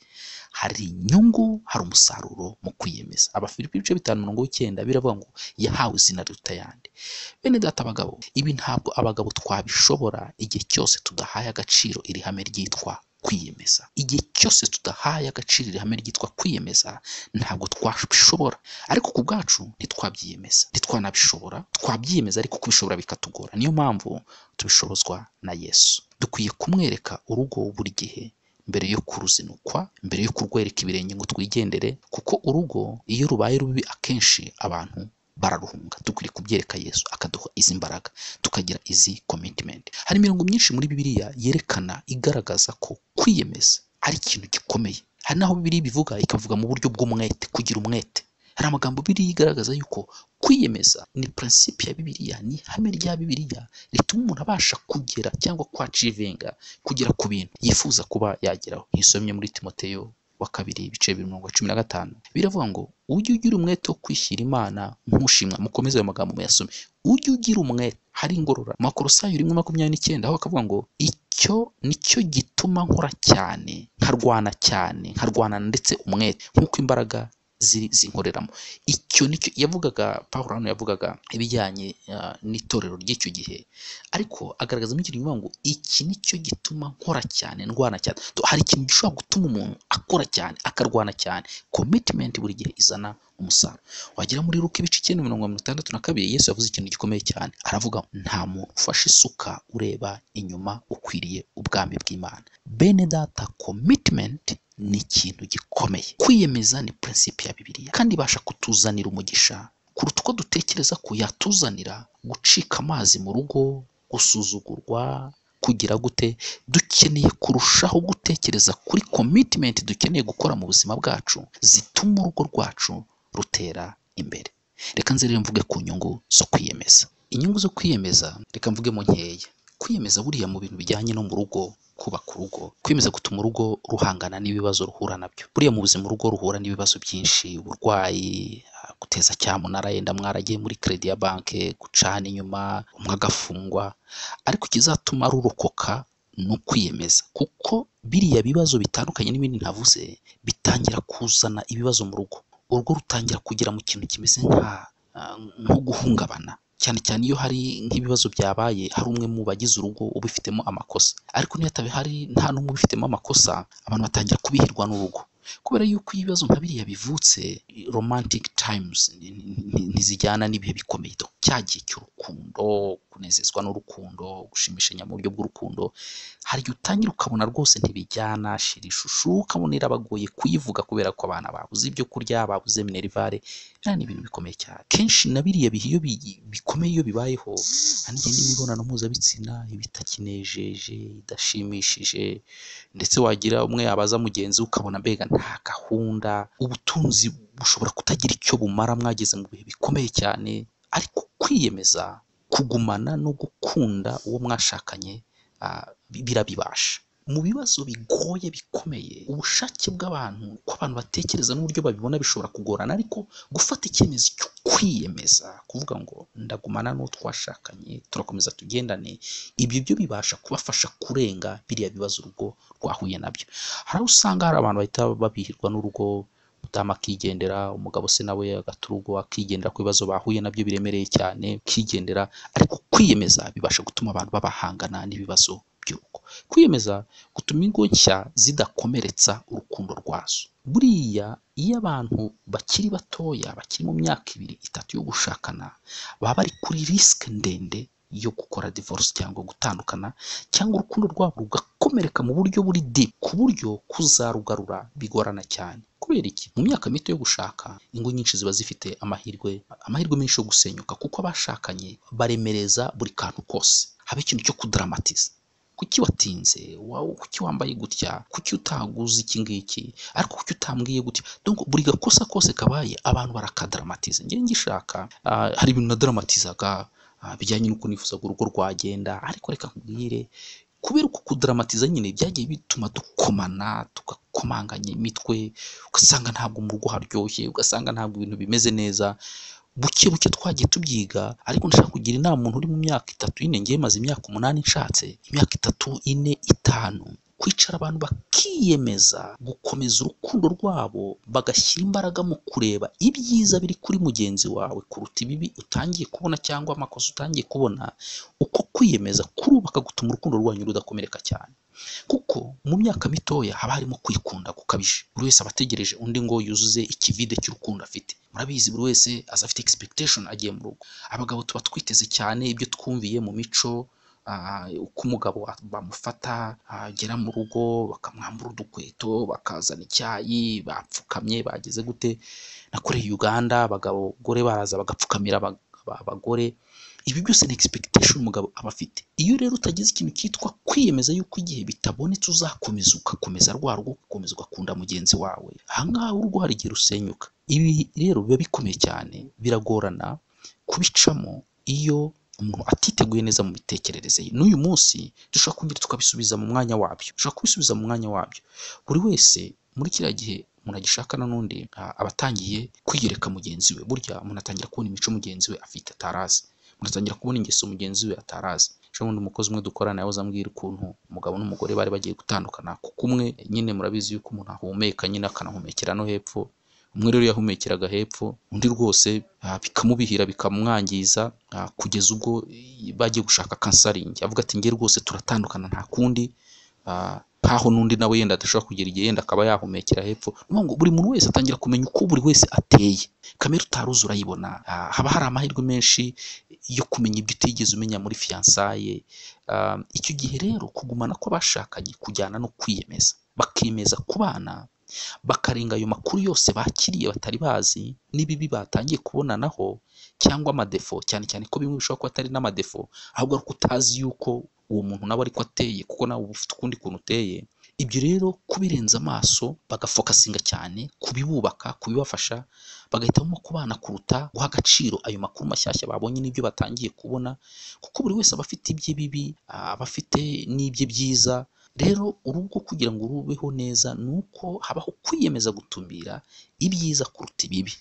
Hari inyungu, hari umusaruro mu kwiyemeza. Abafilipi ibice 5 umurongo 9 biravuga ngo yahawe izina riruta ayandi. Bene data abagabo, ibi ntabwo abagabo twabishobora igihe cyose tudahaye agaciro iri hame ryitwa kwiyemeza. Igihe cyose tudahaye agaciro iri hame ryitwa kwiyemeza ntabwo twabishobora. Ariko ku bwacu ntitwabyiyemeza, ntitwanabishobora. Twabyiyemeza ariko kubishobora bikatugora. Niyo mpamvu tubishobozwa na Yesu. Dukwiye kumwereka urugo buri gihe mbere yo kuruzinukwa, mbere yo kurwereka ibirenge ngo twigendere, kuko urugo iyo rubaye rubi akenshi abantu bararuhunga. Dukwiriye kubyereka Yesu akaduha izi mbaraga, tukagira izi commitment. Hari imirongo myinshi muri Bibiliya yerekana, igaragaza ko kwiyemeza ari ikintu gikomeye. Hari n'aho Bibiliya ibivuga, ikavuga mu buryo bw'umwete, kugira umwete. Hari amagambo Bibiliya igaragaza yuko kwiyemeza ni principe ya Bibiliya, ni ihame rya Bibiliya rituma umuntu abasha kugera cyangwa kwachievinga, kugera ku bintu yifuza kuba yageraho. Nkisomye muri Timoteyo wa kabiri ibice 2:15, biravuga ngo ujye ugira umwete wo kwishyira Imana nk'ushimwa. Mukomeze ayo magambo muyasome, ujye ugira umwete. Hari ingorora. Mu Bakolosayi 1:29 aho bakavuga ngo icyo nicyo gituma nkora cyane, nkarwana cyane, nkarwana ndetse umwete nk'uko imbaraga ziri zinkoreramo. Icyo nicyo yavugaga Pawulo hano, yavugaga ibijyanye n'itorero ry'icyo gihe, ariko agaragazamo ikintu kivuga ngo iki nicyo gituma nkora cyane, ndwana cyane. Hari ikintu gishobora gutuma umuntu akora cyane, akarwana cyane. Commitment buri gihe izana umusaruro. Wagera muri Luka ibice 9:62, Yesu yavuze ikintu gikomeye cyane, aravuga nta muntu ufashe isuka ureba inyuma ukwiriye ubwami bw'Imana. Bene data, commitment ni ikintu gikomeye. Kwiyemeza ni principe ya Bibiliya kandi ibasha kutuzanira umugisha kuruta uko dutekereza ko yatuzanira gucika amazi mu rugo, gusuzugurwa, kugira gute. Dukeneye kurushaho gutekereza kuri commitment dukeneye gukora mu buzima bwacu zituma urugo rwacu rutera imbere. Reka nze rero mvuge ku nyungu zo kwiyemeza. Inyungu zo kwiyemeza reka mvugemo nkeya. Kwiyemeza buriya mu bintu bijyanye no mu rugo, kubaka urugo, kwiyemeza gutuma urugo ruhangana n'ibibazo ruhura nabyo. Buriya mu buzima urugo ruhura n'ibibazo byinshi, uburwayi, guteza cyamunara, yenda mwaragiye muri credit ya banke, gucana inyuma, umwe agafungwa, ariko ikizatuma rurokoka ni ukwiyemeza, kuko biriya bibazo bitandukanye n'ibindi ntavuze bitangira kuzana ibibazo mu rugo. Urugo rutangira kugera mu kintu kimeze nko guhungabana, cyane cyane iyo hari nk'ibibazo byabaye, hari umwe mu bagize urugo ubifitemo amakosa. Ariko niyo hataba hari nta n'umwe ubifitemo amakosa, abantu batangira kubihirwa n'urugo. Kubera yuko iyo ibibazo nka biriya bivutse, romantic times ntizijyana n'ibihe bikomeye. Cya gihe cy'urukundo, kunezezwa n'urukundo, gushimishanya mu buryo bw'urukundo, hari igihe utangira ukabona rwose ntibijyana, shira ishusho, ukabona irabagoye kuyivuga kubera ko abana babuze ibyo kurya, babuze minerivare. Biriya ni ibintu bikomeye cyane. Kenshi na biriya bihe iyo bikomeye iyo bibayeho, hari n'igihe n'imibonano mpuzabitsina iba itakinejeje, idashimishije, ndetse wagira umwe yabaza mugenzi we ukabona mbega nta gahunda, ubutunzi bushobora kutagira icyo bumara mwageze mu bihe bikomeye cyane. Ariko kwiyemeza kugumana no gukunda uwo mwashakanye birabibasha. Mu bibazo bigoye bikomeye, ubushake bw'abantu, uko abantu batekereza n'uburyo babibona bishobora kugorana, ariko gufata icyemezo cyo kwiyemeza, kuvuga ngo ndagumana n'uwo twashakanye, turakomeza tugendane, ibyo byo bibasha kubafasha kurenga biriya bibazo urugo rwahuye nabyo. Hari aho usanga hari abantu bahita babihirwa n'urugo, umudamu akigendera, umugabo se nawe agata urugo akigendera ku bibazo bahuye nabyo biremereye cyane, akigendera. Ariko kwiyemeza bibasha gutuma abantu babahangana n'ibibazo by'urugo. Kwiyemeza gutuma ingo nshya zidakomeretsa urukundo rwazo. Buriya iyo abantu bakiri batoya, bakiri mu myaka 2, 3 yo gushakana, baba bari kuri risk ndende yo gukora divorce cyangwa gutandukana, cyangwa urukundo rwabo rugakomereka mu buryo buri deep, ku buryo kuzarugarura bigorana cyane. Kubera iki? Mu myaka mito yo gushaka, ingo nyinshi ziba zifite amahirwe menshi yo gusenyuka, kuko abashakanye baremereza buri kantu kose. Haba ikintu cyo kudaramatiza. Kuki watinze? Kuki wambaye gutya? Kuki utaguze iki ngiki? Ariko kuki utambwiye gutya? Donc buri gakosa kose kabaye abantu barakadramatiza. Njye ngishaka, hari ibintu nadramatizaga bijyanye n'uko nifuzaga urugo rwagenda, ariko reka nkubwire, kubera uku kudramatiza nyine byagiye bituma dukomana, tugakomanganya imitwe, ugasanga ntabwo mu rugo haryoshye, ugasanga ntabwo ibintu bimeze neza. Buke buke twagiye tubyiga, ariko ndashaka kugira inama umuntu uri mu myaka 3, 4, ngewe maze imyaka 8 nshatse, imyaka 3, 4, 5, kwicara abantu bakiyemeza gukomeza urukundo rwabo, bagashyira imbaraga mu kureba ibyiza biri kuri mugenzi wawe kuruta ibibi utangiye kubona cyangwa amakosa utangiye kubona. Uko kwiyemeza kurubaka gutuma urukundo rwanyu rudakomereka cyane, kuko mu myaka mitoya haba harimo kwikunda gukabije. Buri wese aba ategereje undi ngo yuzuze ikivide cy'urukundo afite. Murabizi buri wese aza afite expectation agiye mu rugo. Abagabo tuba twiteze cyane ibyo twumviye mu mico, uko umugabo bamufata, agera mu rugo bakamwambura udukweto, bakazana icyayi, bapfukamye, bagize gute. Nakoreye Uganda, abagore baraza bagapfukamira abagore. Ibi byose ni expectation umugabo aba afite. Iyo rero utagize ikintu cyitwa kwiyemeza yuko igihe bitabonetse uzakomeza ugakomeza rwa rugo, ugakomeza ugakunda mugenzi wawe, aha ngaha urugo hari igihe rusenyuka. Ibi rero biba bikomeye cyane, biragorana kubicamo iyo umuntu atiteguye neza mu mitekerereze ye. N'uyu munsi dushobora kongera tukabisubiza mu mwanya wabyo, dushobora kubisubiza mu mwanya wabyo. Buri wese muri kiriya gihe umuntu agishakana n'undi aba atangiye kwiyereka mugenzi we. Burya umuntu atangira kubona imico mugenzi we afite atarazi, umuntu atangira kubona ingeso mugenzi we atarazi. Ejo bundi umukozi umwe dukorana yahoze ambwira ukuntu umugabo n'umugore bari bagiye gutandukana, kuko umwe nyine murabizi yuko umuntu ahumeka nyine akanahumekera no hepfo, umwe rero yahumekeraga hepfo, undi rwose bikamubihira bikamwangiza, kugeza ubwo bagiye gushaka kansaringi. Avuga ati nge rwose turatandukana nta kundi, nkaho n'undi nawe yenda adashobora kugera igihe yenda akaba yahumekera hepfo. Ni ukuvuga ngo buri muntu wese atangira kumenya uko buri wese ateye. Kamere utaruzi urayibona. Haba hari amahirwe menshi yo kumenya ibyo utigeze umenya muri fiyansaye. Icyo gihe rero kugumana kw'abashakanye kujyana no kwiyemeza, bakemeza kubana, bakarenga ayo makuru yose bakiriye batari bazi n'ibibi batangiye kubonanaho cyangwa amadefo, cyane cyane ko bimwe bishobora kuba atari n'amadefo, ahubwo ari uko utazi yuko uwo muntu nawe ariko ateye, kuko nawe uba ufite ukundi kuntu uteye. Ibyo rero kubirenza amaso bagafokasinga cyane kubibubaka, kubibafasha, bagahitamo kubana kuruta guha agaciro ayo makuru mashyashya babonye n'ibyo batangiye kubona, kuko buri wese aba afite ibye bibi, aba afite n'ibye byiza. Rero urugo kugira ngo rubeho neza ni uko habaho kwiyemeza gutumira ibyiza kuruta ibibi.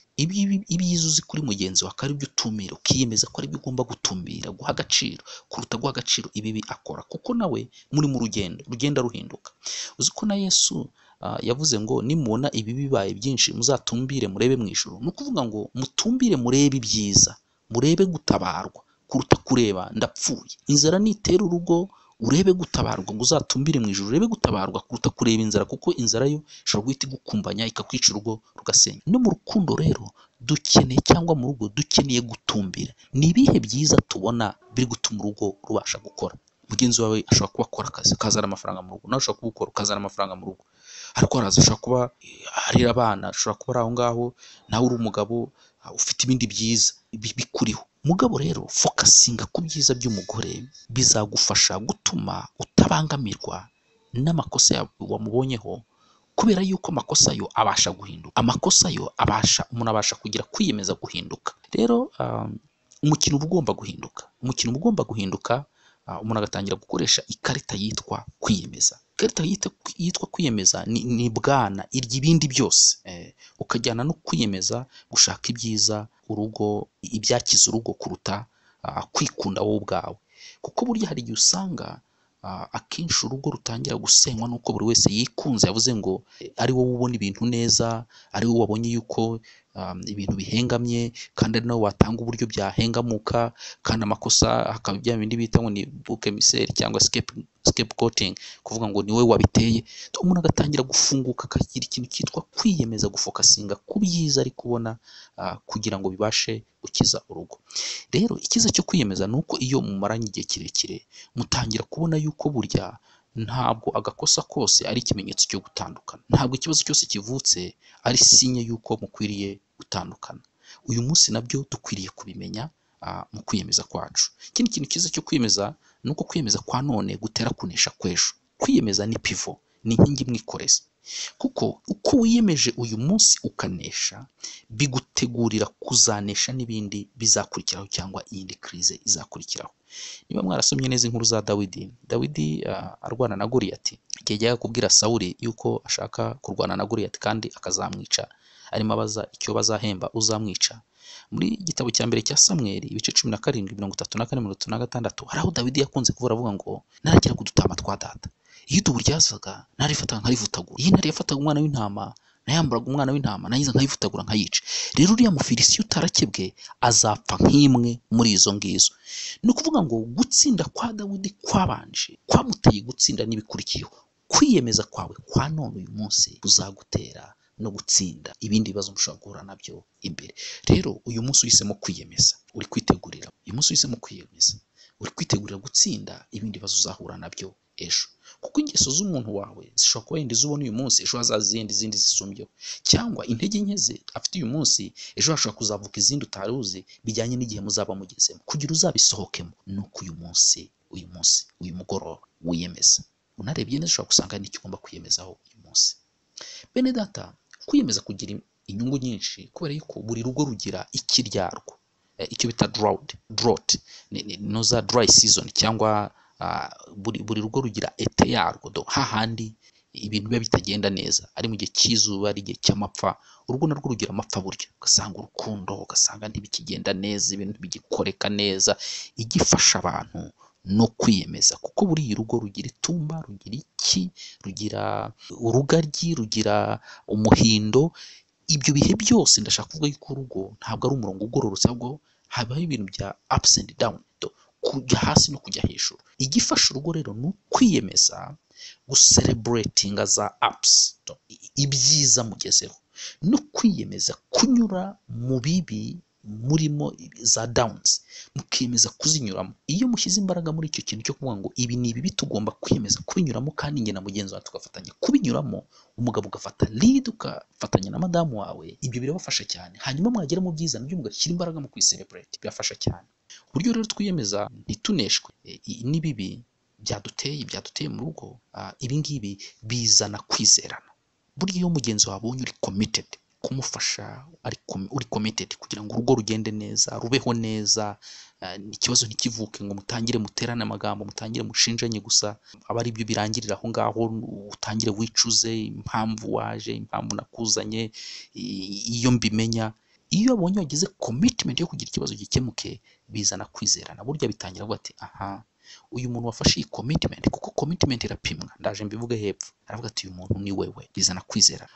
Ibyiza uzi kuri mugenzi wawe akaba aribyo utumira, ukiyemeza ko aribyo ugomba gutumira, guha agaciro kuruta guha agaciro ibibi akora, kuko nawe muri mu rugendo rugenda ruhinduka. Uzi ko na Yesu yavuze ngo nimubona ibibi bibaye byinshi muzatumbire murebe mu ijuru. Ni ukuvuga ngo mutumbire murebe ibyiza, murebe gutabarwa kuruta kureba ndapfuye. Inzara nitera urugo urebe gutabarwa ngo uzatumbire mu ijuru, urebe gutabarwa kuruta kureba inzara, kuko inzara yo ishobora guhita igukumbanya ikakwica urugo rugasenya. No mu rukundo rero dukeneye, cyangwa mu rugo dukeneye gutumbira. Ni ibihe byiza tubona biri gutuma urugo rubasha gukora? Mugenzi wawe ashobora kuba akora akazi akazana amafaranga mu rugo, nawe ushobora kuba ukora ukazana amafaranga mu rugo, ariko araza ashobora kuba arera abana, ashobora kuba ari aho ngaho, nawe uri umugabo ufite ibindi byiza bikuriho. Mugabo rero fokasinga ku byiza by'umugore bizagufasha gutuma utabangamirwa n'amakosa wamubonyeho, kubera yuko amakosa yo abasha guhinduka. Amakosa yo abasha, umuntu abasha kugira kwiyemeza guhinduka. Rero umukino uba ugomba guhinduka, umukino uba ugomba guhinduka, umuntu agatangira gukoresha ikarita yitwa kwiyemeza. Ikarita yitwa kwiyemeza ni bwana irya ibindi byose, ukajyana no kwiyemeza gushaka ibyiza urugo, ibyakiza urugo kuruta kwikunda wowe ubwawe. Kuko burya hari igihe usanga akenshi urugo rutangira gusenywa nuko buri wese yikunze, yavuze ngo ari wowe ubona ibintu neza, ari wowe wabonye yuko ibintu bihengamye, kandi ari nawe watanga uburyo byahengamuka, kandi amakosa hakaba bya bindi bita ngo ni bouc émissaire cyangwa scapegoating, kuvuga ngo ni wowe wabiteye. Umuntu agatangira gufunguka akagira ikintu cyitwa kwiyemeza gufokasinga ku byiza ari kubona, kugira ngo bibashe gukiza urugo. Rero icyiza cyo kwiyemeza ni uko iyo mumaranye igihe kirekire mutangira kubona yuko burya ntabwo agakosa kose ari ikimenyetso cyo gutandukana, ntabwo ikibazo cyose kivutse ari sinye yuko mukwiriye gutandukana. Uyu munsi nabyo dukwiriye kubimenya mu kwiyemeza kwacu. Ikindi kintu cyiza cyo kwiyemeza ni uko kwiyemeza kwa none gutera kunesha kw'ejo. Kwiyemeza ni pivo, ni inkingi mwikorezi, kuko uko wiyemeje uyu munsi ukanesha bigutegurira kuzanesha n'ibindi bizakurikiraho cyangwa iyindi crise izakurikiraho. Niba mwarasomye neza inkuru za Dawidi, Dawidi arwana na Goliyati, igihe yajyaga kubwira Sawuli yuko ashaka kurwana na Goliyati kandi akazamwica, arimo abaza icyo bazahemba uzamwica. Muri igitabo cya mbere cya Samweli ibice 17 34 36 hari aho Dawidi yakunze kuvuga avuga ngo narageraga udutama twa data, iyo idubu ryazaga narifataga nkarivutagura, iyo intare yafataga umwana w'intama nayamburaga umwana w'intama nayiza nkayivutagura nkayica. Rero uriya Mufilisitiya utarakebwe azapfa nk'imwe muri izo ngizo. Ni ukuvuga ngo gutsinda kwa Dawidi kwabanje kwamuteye gutsinda n'ibikurikiyeho. Kwiyemeza kwawe kwa none uyu munsi kuzagutera no gutsinda ibindi bibazo mushobora guhura nabyo imbere. Rero uyu munsi uhisemo kwiyemeza, uri kwitegurira. Uyu munsi uhisemo kwiyemeza, Uri kwitegurira gutsinda ibindi bibazo uzahura nabyo ejo, kuko ingeso z'umuntu wawe zishobora kuba yenda izo ubona uyu munsi, ejo hazaza izindi zisumbyeho, cyangwa intege nke ze afite uyu munsi, ejo hashobora kuzavuka izindi utari uzi bijyanye n'igihe muzaba mugezemo. Kugira uzabisohokemo ni uko uyu munsi, uyu mugoroba wiyemeza. Unarebye neza ushobora gusanga n'icyo ugomba kwiyemezaho uyu munsi. Bene data, kwiyemeza kugira inyungu nyinshi, kubera yuko buri rugo rugira ikiryarwo, icyo bita drought, noza dry season, cyangwa buri rugo rugira ete yarwo, do hahandi ibintu biba bitagenda neza, ari mu gihe cy'izuba, ari igihe cy'amapfa. Urugo narwo rugira amapfa burya, ugasanga urukundo, ugasanga ntibikigenda neza, ibintu bigikoreka neza. Igifasha abantu no kwiyemeza, kuko buriya urugo rugira itumba, rugira iki, rugira urugaryi, rugira umuhindo. Ibyo bihe byose ndashaka kuvuga yuko urugo ntabwo ari umurongo ugororotse, ahubwo habaho ibintu bya ups and down, kujya hasi no kujya hejuru. Igifasha urugo rero ni ukwiyemeza gucelebratinga za ups, ibyiza mugezeho, no kwiyemeza kunyura mu bibi murimo za downs, mukiyemeza kuzinyuramo. Iyo mushyize imbaraga muri icyo kintu cyo kuvuga ngo ibi ni ibibi, tugomba kwiyemeza kubinyuramo, kandi njye na mugenzi wawe tugafatanya kubinyuramo, umugabo ugafata lead ugafatanya na madamu wawe, ibyo birabafasha cyane. Hanyuma mwagera mu byiza nabyo mugashyira imbaraga mu kwiselebrate, birafasha cyane. Uburyo rero twiyemeza ntituneshwe n'ibibi byaduteye mu rugo, ibi ngibi bizana kwizerana. Burya iyo mugenzi wawe abonye uri committed kumufasha, uri committed kugira ngo urugo rugende neza, rubeho neza, ikibazo ntikivuke ngo mutangire muterane amagambo, mutangire mushinjanye gusa, aba ari byo birangirira aho ngaho, utangire wicuze impamvu waje, impamvu nakuzanye, iyo mbimenya. Iyo abonye wagize commitment yo kugira ikibazo gikemuke, bizana kwizerana. Burya bitangira avuga ati aha, uyu muntu wafashe iyi commitment, kuko commitment irapimwa, ndaje mbivuge hepfo. Aravuga ati uyu muntu ni wewe, bizana kwizera,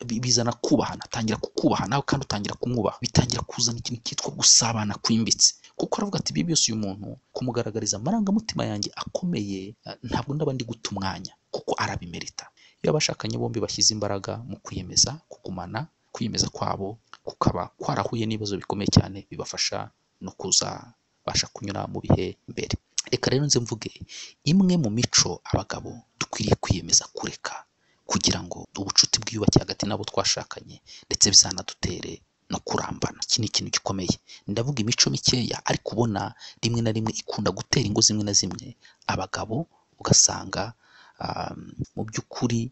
bizana kubahana, atangira kukubaha nawe kandi utangira kumwubaha, bitangira kuzana ikintu cyitwa gusabana kwimbitse. Kuko aravuga ati ibi byose uyu muntu kumugaragariza amarangamutima yanjye akomeye, ntabwo ndaba ndi guta umwanya, kuko arabimerita. Iyo abashakanye bombi bashyize imbaraga mu kwiyemeza kugumana, kwiyemeza kwabo kukaba kwarahuye n'ibibazo bikomeye cyane, bibafasha no kuzabasha kunyura mu bihe mbere. Reka rero nze mvuge imwe mu mico abagabo dukwiriye kwiyemeza kureka, kugira ngo ubucuti bwiyubake hagati n'abo twashakanye, ndetse bizanadutere no kurambana. Iki ni ikintu gikomeye. Ndavuga imico mikeya, ariko ubona rimwe na rimwe ikunda gutera ingo zimwe na zimwe abagabo, ugasanga mu by'ukuri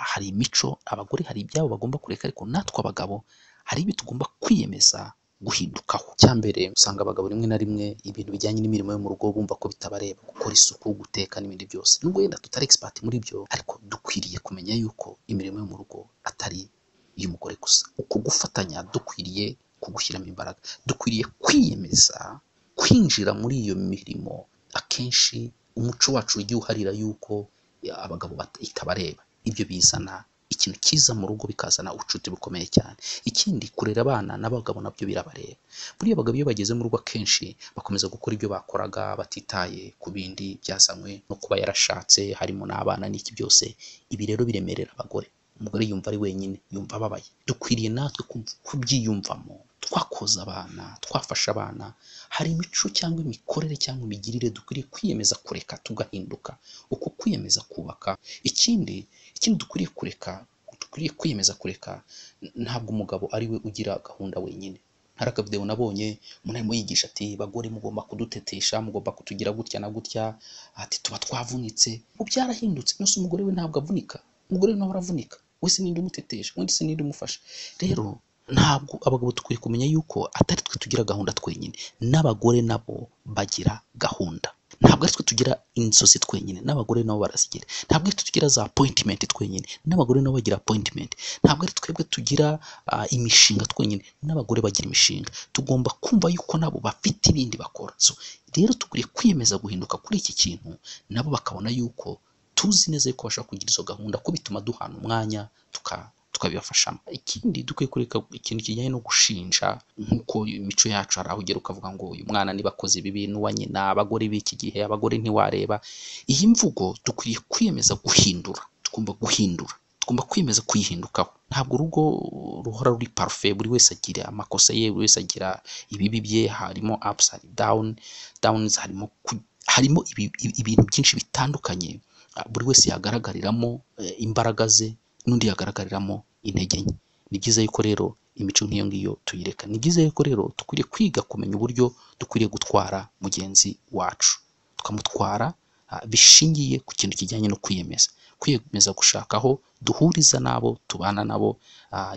hari imico abagore hari ibyabo bagomba kureka, ariko natwe abagabo hari ibyo tugomba kwiyemeza guhindukaho. Icyambere, usanga abagabo rimwe na rimwe ibintu bijyanye n'imirimo yo mu rugo bumva ko bitabareba, gukora isuku, guteka n'ibindi byose. Nubwo wenda tutari expert muri byo, ariko dukwiriye kumenya yuko imirimo yo mu rugo atari iy'umugore gusa. Uko gufatanya dukwiriye kugushyiramo imbaraga, dukwiriye kwiyemeza kwinjira muri iyo mirimo. Akenshi umuco wacu ugiye uharira yuko abagabo itabareba, ibyo bizana ikintu cyiza mu rugo, bikazana ubucuti bukomeye cyane. Ikindi, kurera abana n'abagabo nabyo birabareba. Buriya abagabo iyo bageze mu rugo akenshi bakomeza gukora ibyo bakoraga batitaye ku bindi byazanywe no kuba yarashatse, harimo n'abana n'iki byose. Ibi rero biremerera abagore. Umugore yumva ari wenyine, yumva ababaye. Dukwiriye natwe kubyiyumvamo, twakoza abana, twafasha abana. Hari imico cyangwa imikorere cyangwa imigirire dukwiriye kwiyemeza kureka tugahinduka. Uko kwiyemeza kubaka. Ikindi dukwiriye kureka, dukwiriye kwiyemeza kureka, ntabwo umugabo ari we ugira gahunda wenyine. Hari akavideo nabonye umuntu arimo yigisha ati bagore mugomba kudutetesha, mugomba kutugira gutya na gutya, ati tuba twavunitse. Ubu byarahindutse, nose umugore we ntabwo avunika, umugore we nawe aravunika, wese ninde umutetesha, wese ninde umufasha. Rero ntabwo abagabo dukwiye kumenya yuko atari twe tugira gahunda twenyine, n'abagore nabo bagira gahunda. Ntabwo ari twe tugira inzozi twenyine, n'abagore nabo barazigira. Ntabwo ari twe tugira za appointment twenyine, n'abagore nabo bagira appointment. Ntabwo ari twebwe tugira imishinga twenyine, n'abagore bagira imishinga. Tugomba kumva yuko nabo bafite ibindi bakora. So rero dukwiriye kwiyemeza guhinduka kuri iki kintu, nabo bakabona yuko tuzi neza yuko bashobora kugira izo gahunda, ko bituma duhana umwanya tukabibafashamo. Ikindi dukwiye kureka ikintu kijyanye no gushinja, nk'uko imico yacu hari aho ugera ukavuga ngo uyu mwana niba akoze ibi n'uwa nyina, abagore b'iki gihe, abagore ntiwareba. Iyi mvugo dukwiriye kwiyemeza guhindura, tugomba guhindura. Tugomba kwiyemeza kuyihindukaho. Ntabwo urugo ruhora ruri parfait, buri wese agira amakosa ye, buri wese agira ibibi bye, harimo ups, hari downs, harimo ibintu byinshi bitandukanye, buri wese yagaragariramo imbaraga ze n'undi yagaragariramo intege nke. Ni byiza yuko rero imico nk'iyo ngiyo tuyireka. Ni byiza yuko rero dukwiriye kwiga kumenya uburyo dukwiriye gutwara mugenzi wacu, tukamutwara bishingiye ku kintu kijyanye no kwiyemeza, kwiyemeza gushaka aho duhuriza n'abo tubana nabo,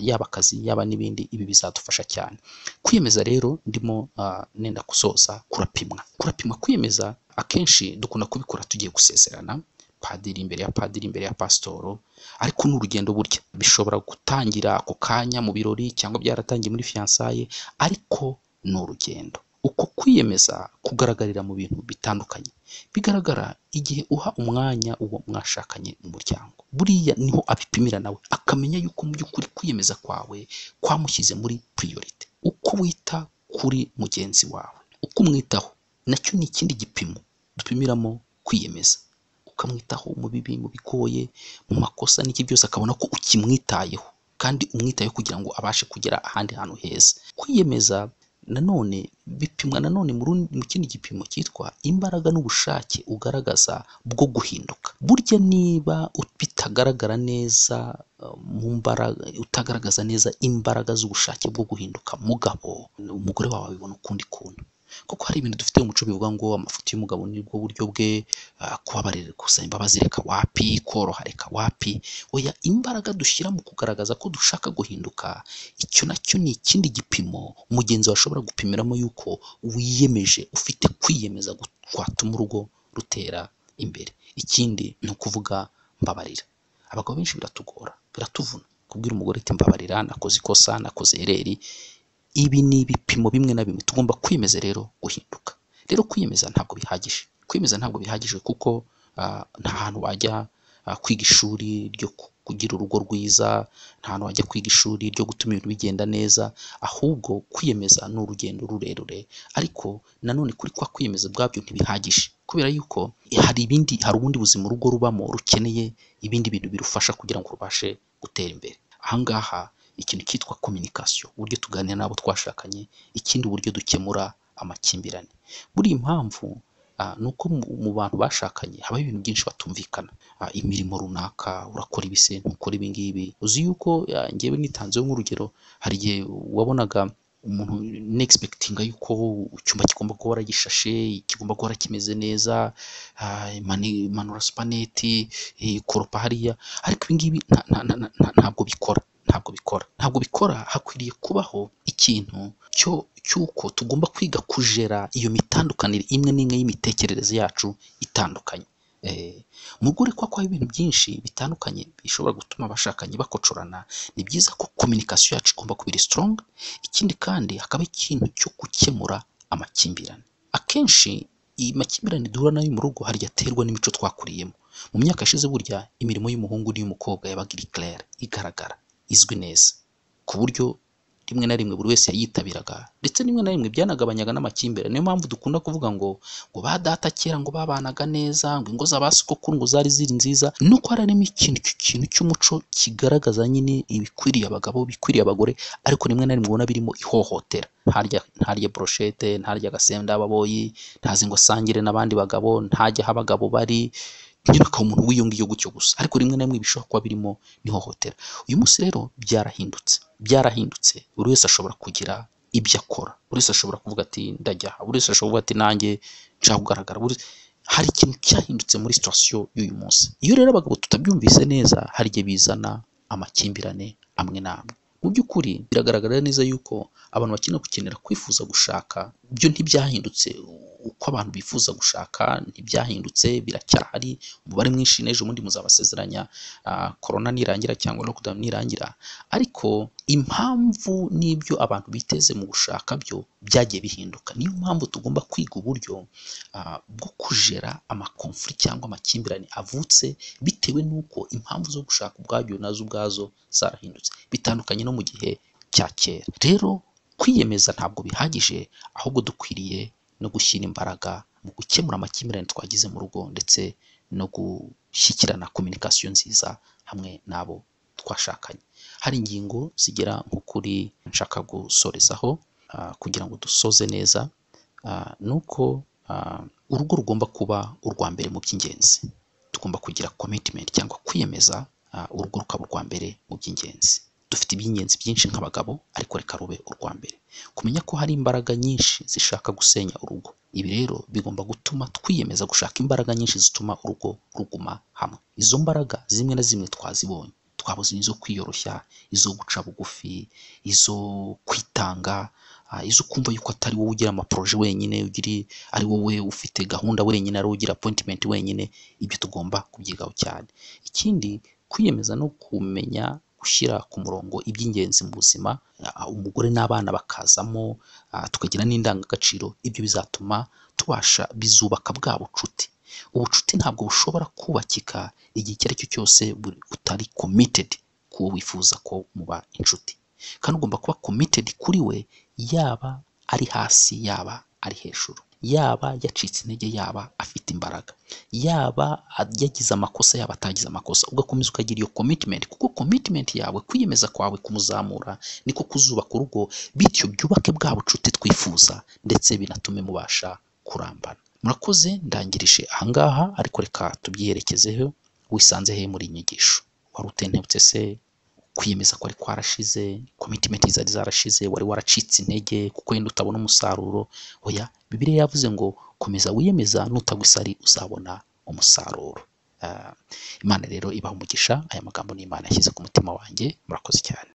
yaba akazi yaba n'ibindi. Ibi bizadufasha cyane. Kwiyemeza rero ndimo nenda gusoza, kurapimwa. Kurapimwa kwiyemeza akenshi dukunda kubikora tugiye gusezerana, padiri imbere ya padiri, imbere ya pasitoro, ariko ni urugendo burya bishobora gutangira ako kanya mu birori cyangwa byaratangiye muri fiançailles, ariko ni urugendo. Uko kwiyemeza kugaragarira mu bintu bitandukanye, bigaragara igihe uha umwanya uwo mwashakanye mu muryango. Buriya niho abipimira nawe akamenya yuko mu by'ukuri kwiyemeza kwawe kwamushyize muri priorité. Uko wita kuri mugenzi wawe, uko umwitaho, nacyo ni ikindi gipimo dupimiramo kwiyemeza. Ukamwitaho mu bibi, mu bigoye, mu makosa n'iki byose, akabona ko ukimwitayeho kandi umwitayeho kugira ngo abashe kugera ahandi hantu heza. Kwiyemeza nanone bipimwa nanone mu kindi gipimo cyitwa imbaraga n'ubushake ugaragaza bwo guhinduka. Burya niba bitagaragara neza mu mbaraga, utagaragaza neza imbaraga z'ubushake bwo guhinduka mugabo, umugore wawe abibona ukundi kuntu. Kuko hari ibintu dufite mu muco bivuga ngo amafuti y'umugabo nibwo buryo bwe, kubabarira, gusaba imbabazi reka wapi, koroha reka wapi. Oya, imbaraga dushyira mu kugaragaza ko dushaka guhinduka, icyo nacyo ni ikindi gipimo mugenzi wawe ashobora gupimiramo yuko wiyemeje, ufite kwiyemeza kwatuma urugo rutera imbere. Ikindi ni ukuvuga mbabarira. Abagabo benshi biratugora, biratuvuna kubwira umugore ati mbabarira, nakoze ikosa, nakoze erreur. Ibi ni ibipimo bimwe na bimwe tugomba kwiyemeza rero guhinduka. Rero kwiyemeza ntabwo bihagije, kwiyemeza ntabwo bihagije kuko nta hantu wajya kwiga ishuri ryo kugira urugo rwiza, nta hantu wajya kwiga ishuri ryo gutuma ibintu bigenda neza, ahubwo kwiyemeza ni urugendo rurerure. Ariko nanone kuri kwa kwiyemeza ubwabyo ntibihagije, kubera yuko hari ibindi, hari ubundi buzima urugo rubamo rukeneye ibindi bintu birufasha kugira ngo rubashe gutera imbere. Aha ngaha ikintu cyitwa communication, uburyo tuganira n'abo twashakanye, ikindi uburyo dukemura amakimbirane. Buriya impamvu ni uko mu bantu bashakanye habaho ibintu byinshi batumvikana, imirimo runaka, urakora ibi se ntukora ibi ngibi. Uzi yuko njyewe nitanzeho nk'urugero, hari igihe wabonaga umuntu nexpectinga yuko icyumba kigomba guhora gishashe, kigomba guhora kimeze neza, manura supaneti, koropa hariya, ariko ibi ngibi ntabwo bikora, ntabwo bikora, ntabwo bikora. Hakwiriye kubaho ikintu cy'uko tugomba kwiga kujera iyo mitandukanire imwe n'imwe y'imitekerereze yacu itandukanye. Mu rugo rero kuko haba ibintu byinshi bitandukanye bishobora gutuma abashakanye bakocorana, ni byiza ko communication yacu igomba kuba iri strong. Ikindi kandi hakaba ikintu cyo gukemura amakimbirane. Akenshi iyi makimbirane duhura nayo mu rugo hari igihe aterwa n'imico twakuriyemo. Mu myaka yashize burya imirimo y'umuhungu n'iy'umukobwa yabaga iri claire, igaragara, izwi neza, ku buryo rimwe na rimwe buri wese yayitabiraga, ndetse rimwe na rimwe byanagabanyaga n'amakimbirane. Niyo mpamvu dukunda kuvuga ngo ba data kera ngo babanaga neza, ngo ingo za ba sogokuru ngo zari ziri nziza, nuko hari harimo ikintu cy'umuco kigaragaza nyine ibikwiriye abagabo, ibikwiriye abagore, ariko rimwe na rimwe ubona birimo ihohotera. Ntarye brochette, ntarye agasenda ababoyi, ntazi ngo asangire n'abandi bagabo, ntajye aho abagabo bari, nyine akaba umuntu w'iyo ngiyo gutyo gusa. Ariko rimwe na rimwe bishobora kuba birimo n'ihohotera. Uyu munsi rero byarahindutse, byarahindutse. Buri wese ashobora kugira ibyo akora, buri wese ashobora kuvuga ati ndajya aha, buri wese ashobora kuvuga ati nanjye nshaka kugaragara. Hari ikintu cyahindutse muri situation y'uyu munsi. Iyo rero abagabo tutabyumvise neza, hari igihe bizana amakimbirane amwe n'amwe. Mu by'ukuri biragaragara neza yuko abantu bakeneye gukenera kwifuza gushaka, byo ntibyahindutse. Uko abantu bifuza gushaka ntibyahindutse, biracyahari, umubare mwinshi n'ejo bundi muzabasezeranya corona nirangira cyangwa lockdown nirangira, ariko impamvu n'ibyo abantu biteze mu gushaka byo byagiye bihinduka. Niyo mpamvu tugomba kwiga uburyo bwo kujera amaconflits cyangwa amakimbirane avutse bitewe n'uko impamvu zo gushaka ubwabyo nazo ubwazo zarahindutse, bitandukanye no mu gihe cya kera. Rero kwiyemeza ntabwo bihagije, ahubwo dukwiriye no gushyira imbaraga mu gukemura amakimbirane twagize mu rugo, ndetse no gushyikirana communication nziza hamwe n'abo twashakanye. Hari ingingo zigera nko kuri nshaka gusorezaho kugira ngo dusoze neza, ni uko urugo rugomba kuba urwa mbere mu by'ingenzi. Tugomba kugira commitment cyangwa kwiyemeza, urugo rukaba urwa mbere mu by'ingenzi. Dufite iby'ingenzi byinshi nk'abagabo, ariko reka rube urwa mbere. Kumenya ko hari imbaraga nyinshi zishaka gusenya urugo. Ibi rero bigomba gutuma twiyemeza gushaka imbaraga nyinshi zituma urugo ruguma hamwe. Izo mbaraga zimwe na zimwe twazibonye. Twabuze izo kwiyoroshya, izo guca bugufi, izo kwitanga, izo kumva yuko atari wowe ugira amaporoje wenyine, ari wowe ufite gahunda wenyine, ari wowe ugira appointment wenyine. Ibyo tugomba kubyigaho cyane. Ikindi, kwiyemeza no kumenya gushyira ku murongo iby'ingenzi mu buzima, umugore n'abana bakazamo, tukagira n'indangagaciro. Ibyo bizatuma tubasha, bizubaka bwa bucuti. Ubucuti ntabwo bushobora kubakika igihe icyo ari cyo cyose utari committed ku wo wifuza ko muba inshuti. Kandi ugomba kuba committed kuri we, yaba ari hasi, yaba ari hejuru, yaba yacitse intege, yaba afite imbaraga, yaba yagize amakosa, yaba atagize amakosa, ugakomeza ukagira iyo commitment, kuko commitment yawe, kwiyemeza kwawe kumuzamura, niko kuzubaka urugo, bityo byubake bwa bucuti twifuza, ndetse binatume mubasha kurambana. Murakoze, ndangirije ahangaha, ariko reka tubyiherekezeho. Wisanze he muri iyi nyigisho? Wari utentebutse se? Kwiyemeza kwari kwarashize, commitment zari zarashize, wari waracitse intege kuko wenda utabona umusaruro? Oya, Bibiliya yavuze ngo komeza wiyemeza, nutagwa isari uzabona umusaruro. Imana rero ibaha umugisha. Aya magambo ni Imana yashyize ku mutima wanjye. Murakoze cyane.